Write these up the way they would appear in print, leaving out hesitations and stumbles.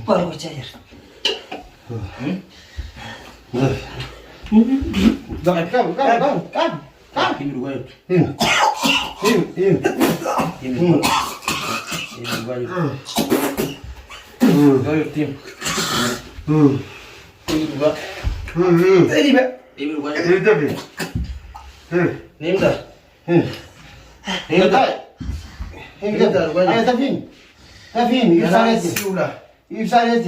Maal gochaa jira? Qab qab qab qab qab. Him. Him him. Hmm. Hmm. Hmm. Dafi. Hmm. Hmm. Him dafi. Ay dafin. Dafin ibsaan ees jira. Ibsaan ees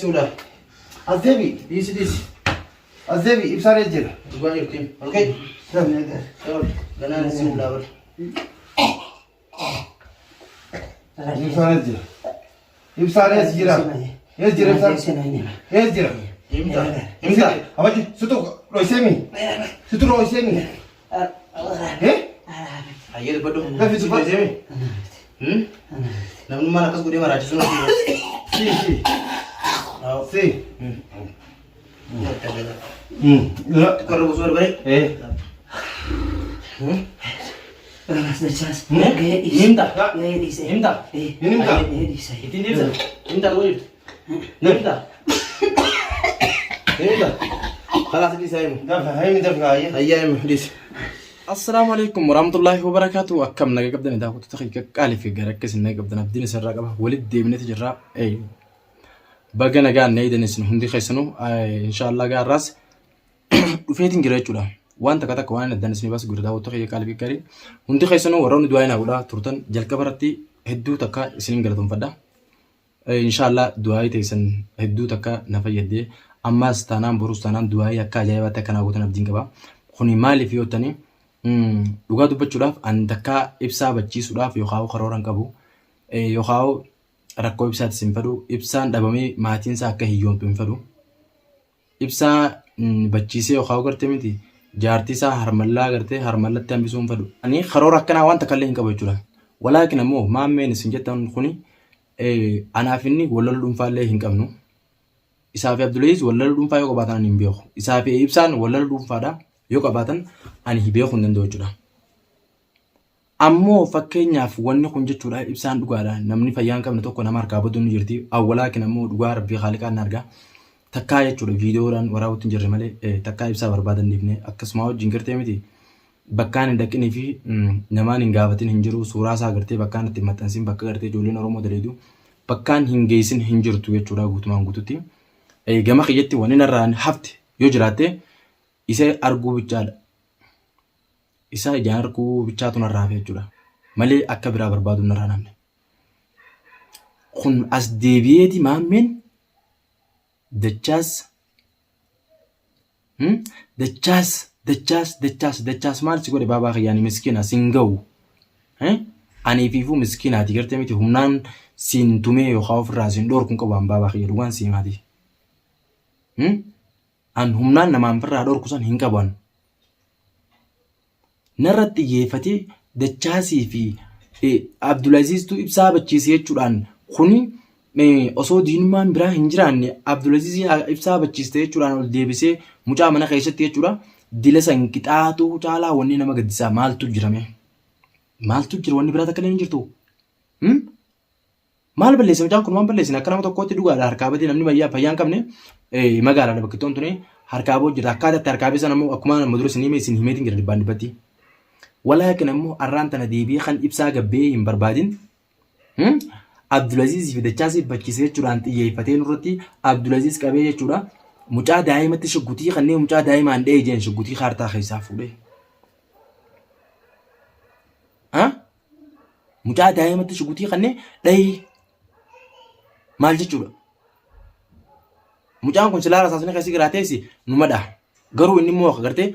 jira. As deebi. As deebi ibsaan ees jira. Dafi. Ibsaan ees jira. Ibsaan ees jira. Ees jira ibsaan. Ees jira. Abaji situ dhoysemi. Situ dhoysemi. Eh? Dafi dubbadhu. Namnummaan akkas godhee maraachisu Si si. Si. Hmm. La. Xiqqoo busuu barbare. Eh. Dachaas. Himta. Gahee dhiise. Himta. Hin himta. Gahee dhiise. Ittiin deebisa. Himta godhu jirtu. Himta. Himta. Kalaas dhiisaa himu. Dafi haymi dafi haye. Ayyaa himu dhiisi. Assalaamu alaikum warahmatullahi wabarakatuh. Akkam naga qabdan daawwattoota kiyya qaqqaalii fi gara akkasii naga qabdan abdiin isirraa qaba. Walitti deebineeti jirra. Baga nagaan na eedan isin hundi keessanuu inshaallah gaarraas dhufeetiin jira jechuudha. Waan takka takka waan addaan isin baasu gurra daawwattoota kiyya qaalii fi gaarii. Hundi keessanuu warroonni du'aa naa godhaa turtan jalqaba irratti hedduu takka isinin galatoomfadha. Inshaallah du'aayii teessan hedduu takka na fayyadde. Ammaas taanaan borus taanaan du'aayii akka ajaa'ibaatti akka naa gootan abdiin qaba. Kuni maaliif yoo jettanii dhugaa dubbachuudhaaf an takka ibsaa bachiisuudhaaf yookaan karoora hin qabu yookaan rakkoo ibsaatis hin fedhu. Ibsaan dhabamee maatiin isaa akka hiyyoomtu hin fedhu. Ibsaa bachiisee yookaan gartee miti jaartii isaa harmallaa gartee harmallatti hambisuu hin fedhu. Ani karoora akkanaa waan takka illee hin qabu jechuudha. Walaakin ammoo maammeen isin jettan kuni anaaf inni wal lola dhuunfaa illee hin qabnu. Isaa fi Abdulaziz wal lola dhuunfaa yoo qabaatan ani hin beeku. Isaa fi Ibsaan wal lola dhuunfaadha yoo qabaatan ani beekuu hin danda'u jechuudha. Ammoo fakkeenyaaf wanni kun jechuudha ibsaan dhugaadha namni fayyaa hin qabne tokko nama harkaa baduun ni jirti awwalaakin ammoo dhugaa rabbii haaliqaan na argaa takkaa jechuudha viidiyoodhaan waraabutti hin jirre malee takkaa ibsaa barbaadan dhiifne akkasuma wajjin gartee miti bakkaan hin dhaqinii fi namaan hin gaafatin hin jiru suuraa isaa gartee bakkaan itti maxxansin bakka gartee ijoolleen Oromoo daleedu bakkaan hin geessin hin jirtu jechuudha guutumaan guututti gama kiyyatti wanni narraa hafte yoo jiraatte isa arguu bichaadha. Isaa ijaan arguu bichaatu narraa hafe jechuudha. Malee akka biraa barbaadu narraa hin hafne. Kun as deebi'eeti maammeen dachaas dachaas dachaas dachaas dachaas maal si godhe baabaa kiyyaani miskiina sin ga'u. Anii fiifuu miskiinaati gartee miti humnaan siin tumee yookaan ofirraa siin dhoorku hin qabu an baabaa kiyya dhugaan sii maati. An humnaan namaan firraa dhorku san hin qabu an. Narratti xiyyeeffatee Dachaasii fi Abdulaziiztu ibsaa bachiise jechuudhaan kuni osoo diinummaan biraa hin jiraanne Abdulaziizii ibsaa bachiiste jechuudhaan ol deebisee mucaa mana keessatti jechuudha. Dila san qixaatuu caalaa wanni nama gaddisaa maaltu jirame? Maaltu jira wanni biraa takka illee hin jirtu? Maal balleesse mucaan kun waan balleessine akka nama tokkootti dhugaadha harkaa badee namni fayyaa fayyaa hin qabne magaalaadha bakki ittoon tuni harkaa boo jira akkaataa itti harkaa beesan ammoo akkuma nama dura isin hime isin himeetiin jira dhibbaan dhibbatti. Walaakin ammoo arraan tana deebi'ee kan ibsaa gabbee hin barbaadin Abdulaziz fi Dachaasii bachiise jechuudhaan xiyyeeffatee nurratti Abdulaziz qabee jechuudha. Mucaa daa'imatti shuggutii kanneen mucaa daa'imaan dha'ee jeen shuggutii kaartaa keessaa fuudhee. Mucaa daa'imatti shugutii kannee dhahii maal jechuudha? Mucaan kun silaa rasaasni keessa jiraatees numa dhaha. Garuu inni immoo agartee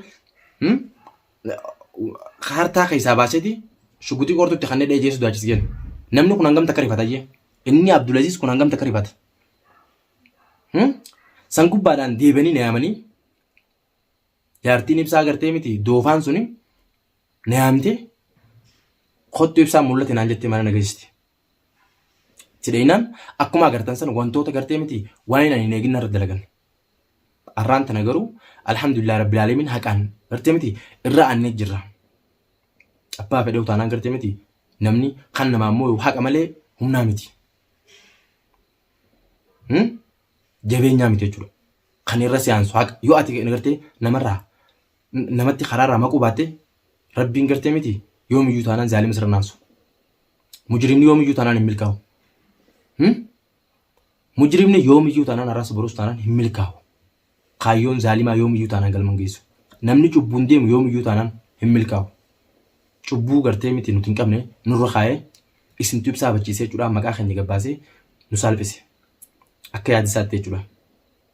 kaartaa keessaa baaseeti shugutii qortutti kannee dhahee jeessu daachis jenna. Namni kun hangam takka rifata jee? Inni Abdulaziz kun hangam takka rifata? San gubbaadhaan deebanii na yaamanii jaartiin ibsaa agartee miti doofaan suni na yaamtee kottu ibsaan mul'ate naan jettee mana na geessite. Sidheenaan akkuma agartan sana wantoota gartee miti waan ani hin eegin narra dalagan. Arraan tana garuu alhamdulillah rabbil aalamiin haqaan gartee miti irra aannee jirra. Abbaa fedhe utaanaan gartee miti Namni kan namaa immoo haqa malee humnaa miti. Jabeenyaa miti jechuudha. Kan irra si aansu haqa yoo ati gartee namarraa namatti karaarraa maquu baatte rabbiin gartee miti yoomiyyuu taanaan zaalima sirra naansu. Mujrimni yoomiyyuu taanaan hin milkaa'u. Mujrimni yoomiyyuu taanaan har'as borus taanaan hin milkaa'u. Kaayyoon zaalimaa yoomiyyuu taanaan galma hin geessu. Namni cubbuun deemu yoomiyyuu taanaan hin milkaa'u. Cubbuu gartee miti nuti hin qabne nurra kaa'ee isintu ibsaa bachiisee jechuudha maqaa keenya gabbaasee nu saalphise. Akka yaada isaatti jechuudha.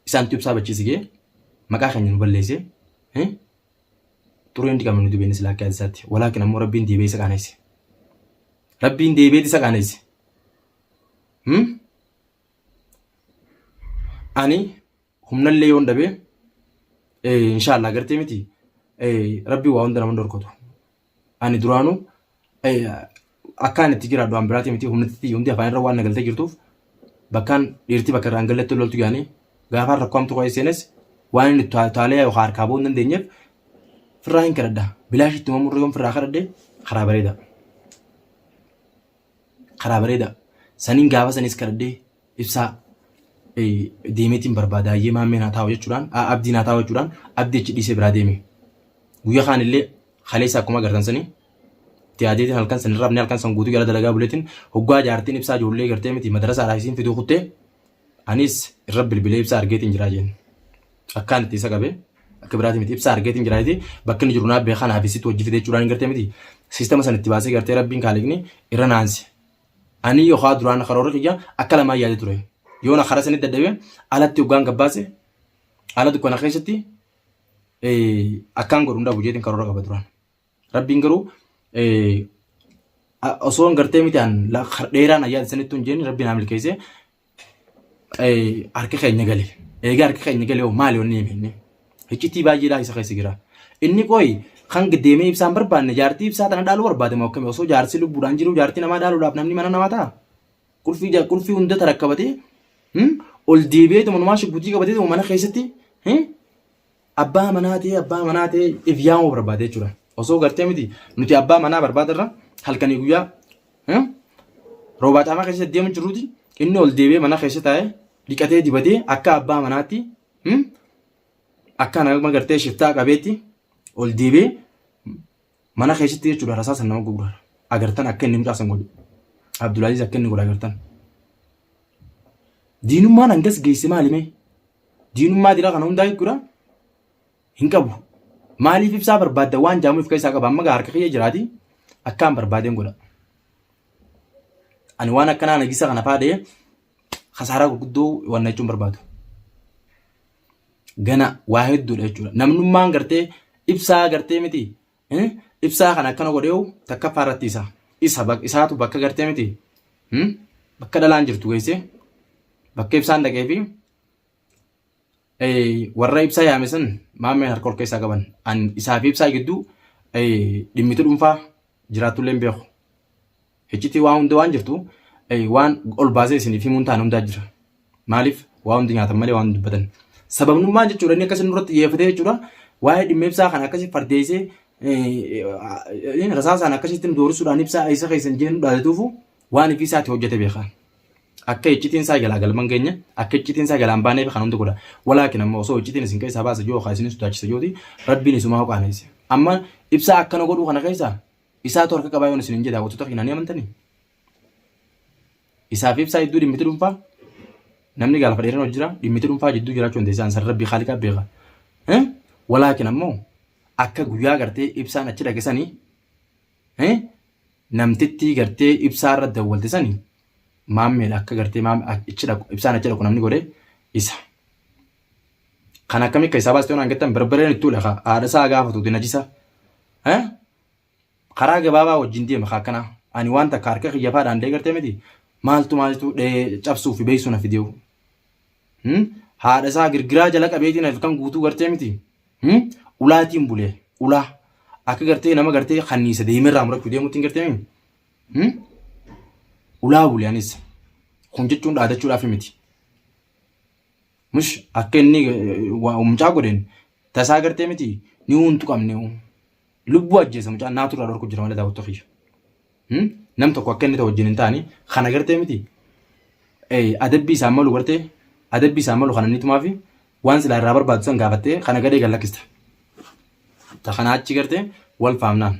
Isaantu ibsaa bachiise gee maqaa keenya nu balleesse. Xureen diqame nuti beekne silaa akka yaada isaatti. Walaakin ammoo rabbiin deebi'ee isa qaaneesse. Rabbiin deebi'ee isa qaaneesse. Ani humnallee yoon dhabe inshaallah gartee miti rabbi waa hunda nama dhorkatu. Ani duraanuu akkaan itti jiraadhu waan biraatii miti humna itti hundi afaan irra waan na galtee jirtuuf bakkaan dhiirti bakka irraan galletti loltu yaanii gaafaan rakkoo hamtuu ka'ee seenes waan inni taalee yookaan harkaa ba'uu hin dandeenyeef firraa hin kadhadha. Bilaash itti uumamurra yoon firraa kadhadhe karaa bareeda. Karaa bareeda. Saniin gaafa sanis kadhadhee ibsaa deemeetiin barbaada hayyee maammee naa taa'u jechuudhaan abdii naa taa'u jechuudhaan abdii achi dhiisee biraa deeme. Guyyaa kaan illee kaleessa akkuma agartan sanii itti yaadeetiin halkan san irraa halkan san guutuu jala dalagaa buleetiin hoggaa jaartiin ibsaa ijoollee gartee miti madarasaadhaa isiin fiduu kuttee anis irra bilbilee ibsaa argeetiin jiraa jeen. Akkaan itti isa qabee akka biraatii miti ibsaa argeetiin jiraa jeeti bakki inni jiru naa beekaa naaf isitti hojii fidee jechuudhaan gartee miti siistama san itti baasee gartee rabbiin kaaliqni irra naanse. Ani yookaan duraan karoorri kiyya akka lamaan yaade ture. Yoo na karaa sanitti dadhabe alatti hoggaan gabbaase ala dukkana keessatti akkaan godhu hin dhabu jeetiin karoora qaba duraan. Rabbiin garuu osoo hin gartee miti an dheeraan ayyaada sanitti hin jenne rabbiin haa milkeessee harka keenya gale. Egaa harka keenya gale hoo maali wanni himenne? Iccitii baay'eedhaa isa keessa jira. Inni qoyi kan deemee ibsaan barbaanne jaartii ibsaa tana dhaaluu barbaade moo akkami osoo jaarsi lubbuudhaan jiru jaartii namaa dhaaluudhaaf namni mana namaa ta'a. Qulfii qulfii hunda tarakkabatee ol deebi'ee manumaa shugguxii qabatee mana keessatti abbaa manaa ta'ee abbaa manaa ta'ee if yaamuu barbaade jechuudha. Osoo gartee miti nuti abbaa manaa barbaadarra halkanii guyyaa roobaa caamaa keessa deemu jirruuti inni ol deebi'ee mana keessa taa'ee dhiqatee dibatee akka abbaa manaatti akka nama gartee shiftaa qabeetti ol deebi'ee mana keessatti jechuudha rasaasan nama gurgura. Agartan akka inni mucaa san godhu. Abdulaaziz akka inni godhu agartan. Diinummaan hangas geesse maali mee? Diinummaa dira kana hundaa jechuudha hin qabu. Maaliif ibsaa barbaadda waan jaamuuf keessaa qaba amma gaa harka kiyya jiraati akkaan barbaadeen godha. Ani waan akkanaa nagisa kana faa dha'ee kasaaraa gurguddoo waan jechuun barbaadu. Gana waa hedduudha jechuudha. Namnummaan gartee ibsaa gartee miti ibsaa kana akkana godheewu takkaffaa irratti isa isa isaatu bakka gartee miti bakka dhalaan jirtu geessee bakka ibsaan dhaqee fi warra ibsaa yaame san maammeen harka ol keessaa qaban an isaa fi ibsaa gidduu dhimmitu dhuunfaa jiraatullee hin beeku. Iccitii waa hunda waan jirtu waan ol baasee isiniif himuun taane hundaa jira. Maaliif waa hundi nyaatan malee waan dubbatan. Sababnummaan jechuudha inni akkasii nurratti xiyyeeffatee jechuudha waa'ee dhimma ibsaa kana akkasii fardeessee rasaasaan akkasitti nu doorisuudhaan ibsaa isa keessan jeen dhaadatuufu waan ifii isaati hojjete beekaa. Akka iccitiin isaa jalaa galman keenya akka iccitiin isaa jalaan baaneef kan hundi godha. Walaakin ammoo osoo iccitiin isin keessaa baasa joo haa isin sodaachisa jooti rabbiin isumaa hoqaaneesse. Amma ibsaa akkana godhuu kana keessaa isaatu harka qabaa yoon isin hin jedhe daawwattoota keenyaa ni amantanii? Isaa fi ibsaa jidduu dhimmiti dhuunfaa namni gaafa dheerina hojii jira dhimmiti dhuunfaa jidduu jiraachuu dandeessa ansar rabbii haaliqaa beeka. Walaakin ammoo akka guyyaa gartee ibsaan achi dhaqe sanii namtittii gartee ibsaa irra dawwalte sanii maammeedha akka gartee achi dhaqu ibsaan achi dhaqu namni godhe isa. Kan akkamii akka isaa baastee waan gattan barbareen itti ule haadha isaa gaafatu najisa. Karaa gabaabaa wajjin deema ka akkanaa. Ani waan takka harka kiyya faadhaan deegartee miti maaltu maaltu dhee cabsuu fi beeksuu na fideewu. Haadha isaa girgiraa jala qabeetiin halkan guutuu gartee miti. Ulaatiin bulee ulaa akka gartee nama gartee kanniisa deemerraa murachuu deemuutti hin gartee miti. Ulaa bulee anis kun jechuun dhaadachuudhaaf miti. Mush akka inni mucaa godheen tasaa gartee miti ni huntu qabne. Lubbuu ajjeesa mucaan naatu irraa dhorku jira malee daawwattoota kiyya. Nam tokko akka inni ta'u wajjin hin taane kana gartee miti adabbii isaan malu gartee adabbii isaan malu kana inni tumaafi waan silaa irraa barbaadu san gaafattee kana gadhee gad lakkista. Ta kana achi gartee wal faamnaan.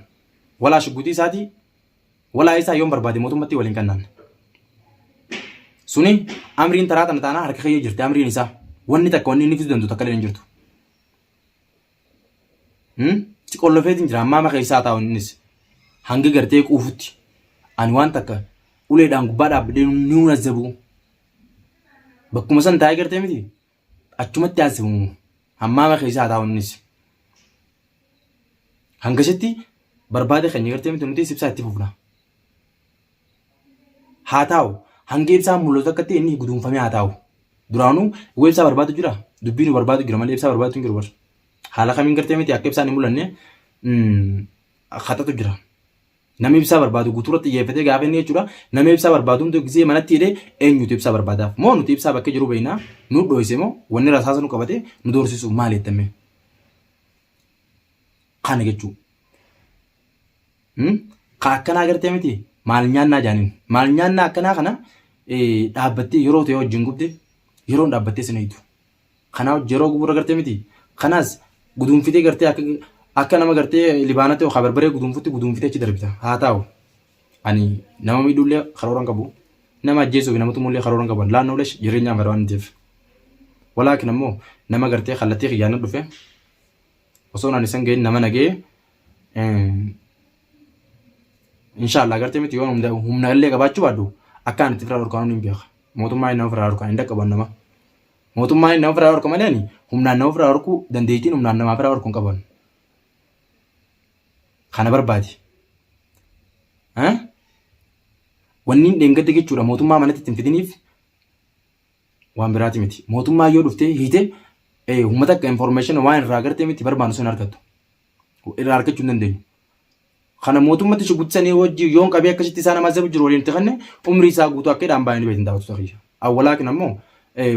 Walaa shugguxii isaatii walaa isaa yoon barbaade mootummatti waliin kannaan. Suni amriin taraa tana taanaa harka kiyya jirti amriin isaa. Wanni takka wanni inni fiduu danda'u takka illee hin jirtu. Si qollofeetiin jira ammaa maka isaa taa'u innis hanga gartee quufutti ani waan takka uleedhaan gubbaa dhaabbadhee ni unazzabu. Bakkuma san taa'ee gartee miti achumatti haasifamu hammaama keessa haa taa'u innis. Hangasitti barbaada keenya gartee miti nuti ibsaa itti fufna. Haa taa'u hanga ibsaan mul'atu akkatti inni guduunfamee haa taa'u. Duraanuu yoo ibsaa barbaadu jira dubbii nu barbaadu jira malee ibsaa barbaadu hin jiru bar. Haala kamiin gartee miti akka ibsaan hin mul'anne khaxatu jira. Namni ibsaa barbaadu guutuu irratti xiyyeeffatee gaafa inni jechuudha. Namni ibsaa barbaadu hundi gisee manatti hidhee eenyutu ibsaa barbaadaaf? Moo nuti ibsaa bakka jiru beeknaa? Nu dhoyse moo wanni rasaasa nu qabate nu doorsisuuf maali jettame? Kana jechuudha. Ka akkanaa gartee miti maal nyaannaa jaaniin. Maal nyaannaa akkanaa kana dhaabbattee yeroo ta'e wajjin gubde yeroon dhaabbattee sin eegdu. Kanaa hojii yeroo gubuu irra gartee miti. Kanaas guduunfitee gartee akka akka nama gartee libaanatti yookaan barbaree guduunfutti guduunfitee achi darbita. Haa taa'u. Ani nama miidhuullee karoora hin qabu. Nama ajjeesuu fi nama tumuullee karoora hin qabu. Laannoo lesh jireenyaan fedha waan ta'eef. Walaakin ammoo nama gartee kallattii kiyyaan na dhufe osoo ani isan gahin nama nagee inshaallah gartee miti yoo humna illee qabaachuu baadhu akka ani itti firaa dhorkaanu hin beeka. Mootummaa inni nama firaa dhorkaan hin dhaqqaban nama. Mootummaan nama ofirraa dhorka malee ani humnaan nama ofirraa dhorkuu dandeettiin humnaan namaa ofirraa dhorku hin qaban. Kana barbaadi. Wanni hin dheengadde jechuudha mootummaa manatti ittiin fidiniif waan biraati miti. Mootummaa yoo dhuftee hiite uummata akka information waan irraa agartee miti barbaannu sun argattu. Irraa argachuu hin dandeenyu. Kana mootummatti shugutsanii wajji yoon qabee akkasitti isaa nama azabu jiru waliin itti kenne umrii isaa guutuu akka hidhaan baay'ee ni beektan daawwattoota kiyya. Awwalaakin ammoo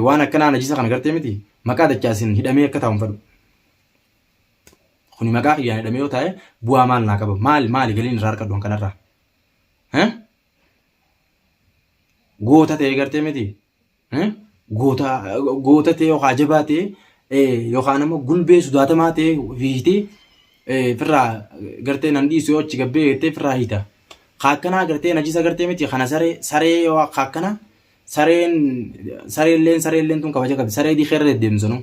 waan akkanaa najisa kana gartee miti maqaa dachaasin hidhamee akka taa'u hin fedhu. Kuni maqaa kiyyaan hidhamee yoo taa'e bu'aa maal naa qaba? Maali maali galiin irraa argadhu kanarraa? Goota ta'ee gartee miti Goota goota ta'e yookaan jabaa ta'e yookaan ammoo gulbee sodaatamaa ta'e hiitee firraa gartee nan dhiisu yoo achi gabbee jettee firraa hiita. Ka akkanaa gartee najisa gartee miti kana saree saree yoo ka akkanaa sareen sareelleen sareelleen tun kabaja qabdi saree diikee irra deddeemsanu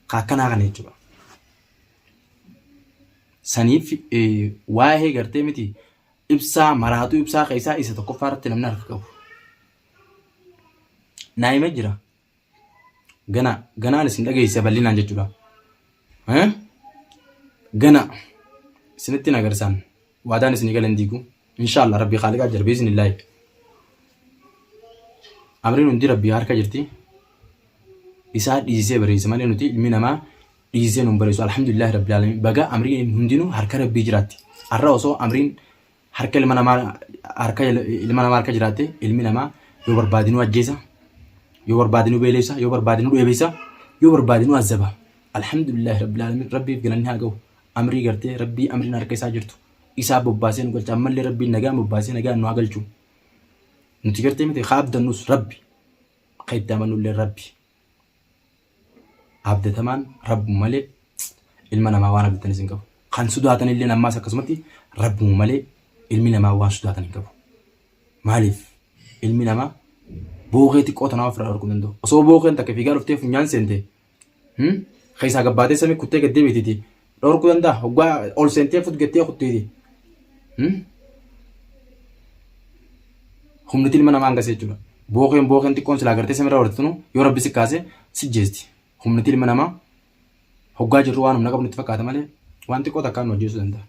ka akkanaa kana jechuudha. Saniif waa'ee gartee miti ibsaa maraatuu ibsaa keessaa isa tokkoffaa irratti namni harka qabu. Naa himee jira. Gana ganaan isin dhageessisa bal'inaan jechuudha. Eh? Gana isinitti hin agarsiisan. Waadaan isinii galan diigu. Inshaallah rabbii kaaliqaa jira biiznillaahi. Amriin hundi rabbii harka jirti. Isaa dhiisee bareessa malee nuti ilmi namaa dhiisee nun bareessu. Alhamdulillahi rabbil alamin. Baga amriin hundinuu harka rabbii jiraatti. Har'a osoo amriin harka ilma namaa harka ilma namaa harka jiraatte ilmi namaa yoo barbaade nu ajjeesa yoo barbaade nu beeleessa yoo barbaade nu dheebessa yoo barbaade nu azaba alhamdulillahi rabbil alamin rabbiif galanni haa gahu amrii gartee rabbii amriin harka isaa jirtu isaa bobbaasee nu galcha ammallee rabbiin nagaan bobbaasee nagaan nu haa galchu nuti gartee miti haa abdannus rabbi ka itti amannullee rabbi Abdatamaan Rabbuma malee ilma namaa waan abdatanis hin qabu. Kan sodaatan illee ammaas akkasumatti Rabbuma malee ilmi namaa waan sodaatan hin qabu. Maaliif ilmi namaa bookee xiqqoo tanaa ofirraa dhorkuu danda'u. Osoo bookeen takka fiigaa dhuftee funyaan seente keessaa gabbaatee samii kuttee gad deebitiiti dhorkuu danda'a. Hoggaa ol seentee fut gattee kutteeti. Humniti ilma namaa hangas jechuudha. Bookeen bookeen xiqqoon silaa gartee samirra horte tunu yoo rabbi si kaase si jeesti. Humniti ilma namaa hoggaa jirru waan humna qabnu itti fakkaata malee waan xiqqoo takkaan nu ajjeesuu danda'a.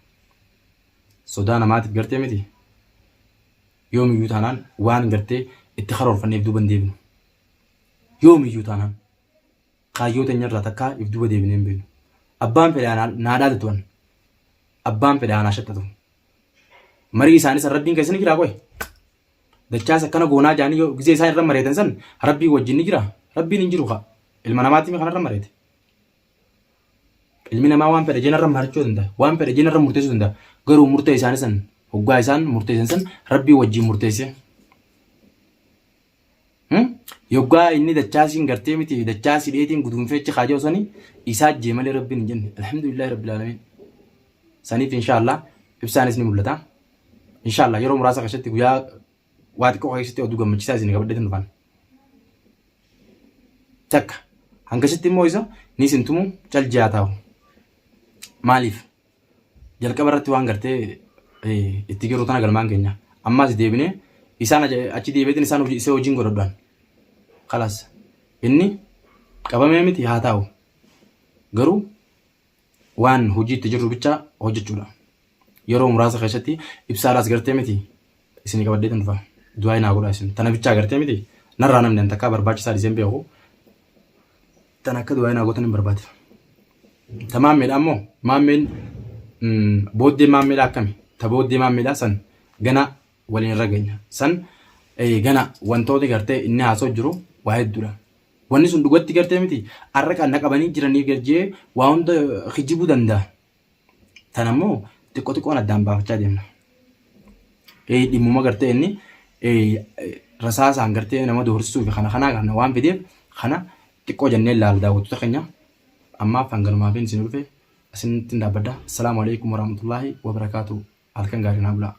Sodaa namaatiif gartee miti. Yoomiyyuu taanaan waan gartee itti karoorfanneef duuba hin deebinu. Yoomiyyuu taanaan kaayyoo teenya irraa takkaa if duuba deebinee hin beeknu. Abbaan fedhe naa dhaadatu an. Abbaan fedhe anaa shaxxatu. Marii isaanii san rabbiin keessa ni jiraa qoy. Dachaas akkana goonaa jaanii yoo gisee isaan irra mareetan san rabbiin wajjin ni jira. Rabbiin hin jiru kaa. Ilma namaatti mi kanarra mareete. Ilmi namaa waan fedhe jena irra marachuu danda'a. Waan fedhe jena irra murteessuu danda'a. Garuu murtee isaanii san Hoggaa isaan murteessan san Rabbii wajjiin murteesse. Yoggaa inni dachaasiin gartee miti dachaasii dheetiin guduunfee achi kaaja'u sani isaa jee malee Rabbiin hin jenne. Alhamdulillahi Rabbil Aalamiin. Saniif inshaallah ibsaanis ni mul'ata. Inshaallah yeroo muraasa keessatti guyyaa waa xiqqoo keessatti oduu gammachiisaa isin qabadheetiin dhufan. Takka hangasitti immoo isa ni isin tumu cal ji'aa taa'u. Maaliif? Jalqaba irratti waan gartee itti jiru tana galmaan keenya. Ammaas deebinee isaan achi deebi'eetiin isaan isa hojiin godhadhaan. Kalas inni qabamee miti haa taa'u. Garuu waan hojii itti jirru bicha hojjechuudha. Yeroo muraasa keessatti ibsaadhaas gartee miti isin qabadheetiin dhufa. Du'aa naa godhaa isin. Tana bichaa gartee miti narraa namni an takkaa barbaachisaa dhiiseen beeku. Tana akka du'aa naa gootan hin barbaade. Ta maammeedha ammoo maammeen booddee maammeedha akkami? Ta booddee maammeedha san gana waliin irra geenya. San gana wantooti gartee inni haasoo jiru waa hedduudha. Wanni sun dhugatti gartee miti arra kan na qabanii jiraniif garjee waa hunda kijibuu danda'a. Tan ammoo xiqqoo xiqqoon addaan baafachaa deemna. Dhimmuma gartee inni rasaasaan gartee nama doorsisuu fi kana kanaa kana waan fideef kana xiqqoo jennee ilaala daawwattoota keenya. Ammaaf hanganumaafin isin dhufe isinitti hin dhaabbadha. Assalaamu alaikum warahmatullaahi wabarakaatu. Halkan gaarii naa bulaa.